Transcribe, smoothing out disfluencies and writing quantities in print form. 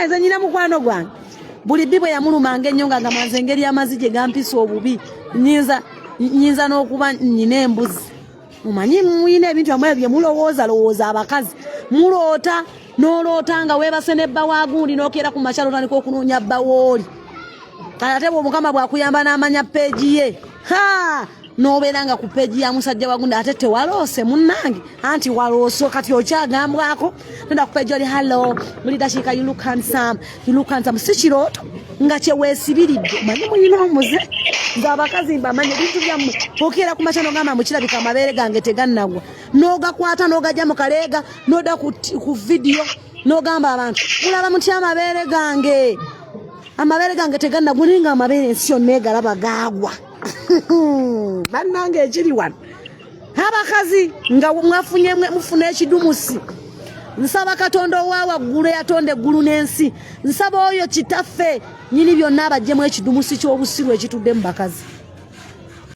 Nze nyina mukwano gwange buli bbi bwe yamulumanga ennyo nga gamba nze engeri amazi gye gampisa obubi nyinza nyinza n'okuba nyina embuzi. Mumanyi muyina ebintu byammwe bye mulowooza lowooza abakazi muloota n'oloota nga weebase ne bba wa gundi n'okeera ku makya n'otandika okunoonya bba wooli. Kale ate bw'Omukama bw'akuyamba n'amanya peegi ye ha n'obeera nga ku peegi ya musajja wa gundi ate tewaloose munnange anti waloose kati okyagambwako nenda ku peegi oli hallo buli dakiika you look handsome, you look handsome. Si kirooto nga kye weesibiridde. Manyi mulina omuze nze abakazi mbamanyi ebintu byammwe. Okeera ku makya n'ogamba mbu kirabika amabeere gange tegannagwa, n'ogakwata n'ogajja mu kaleega n'odda ku vidiyo n'ogamba abantu mulaba mutya amabeere gange, amabeere gange tegannagwa, naye nga amabeere ensi yonna egalaba gaagwa. Bannange ekiri wano abakazi nga mwafunye mufuna ekidumusi. Nsaba Katonda owa waggulu eyatonda eggulu n'ensi, nsaba oyo kitaffe nyini byonna abaggyemu ekidumusi ky'obusiru ekitudde mu bakazi.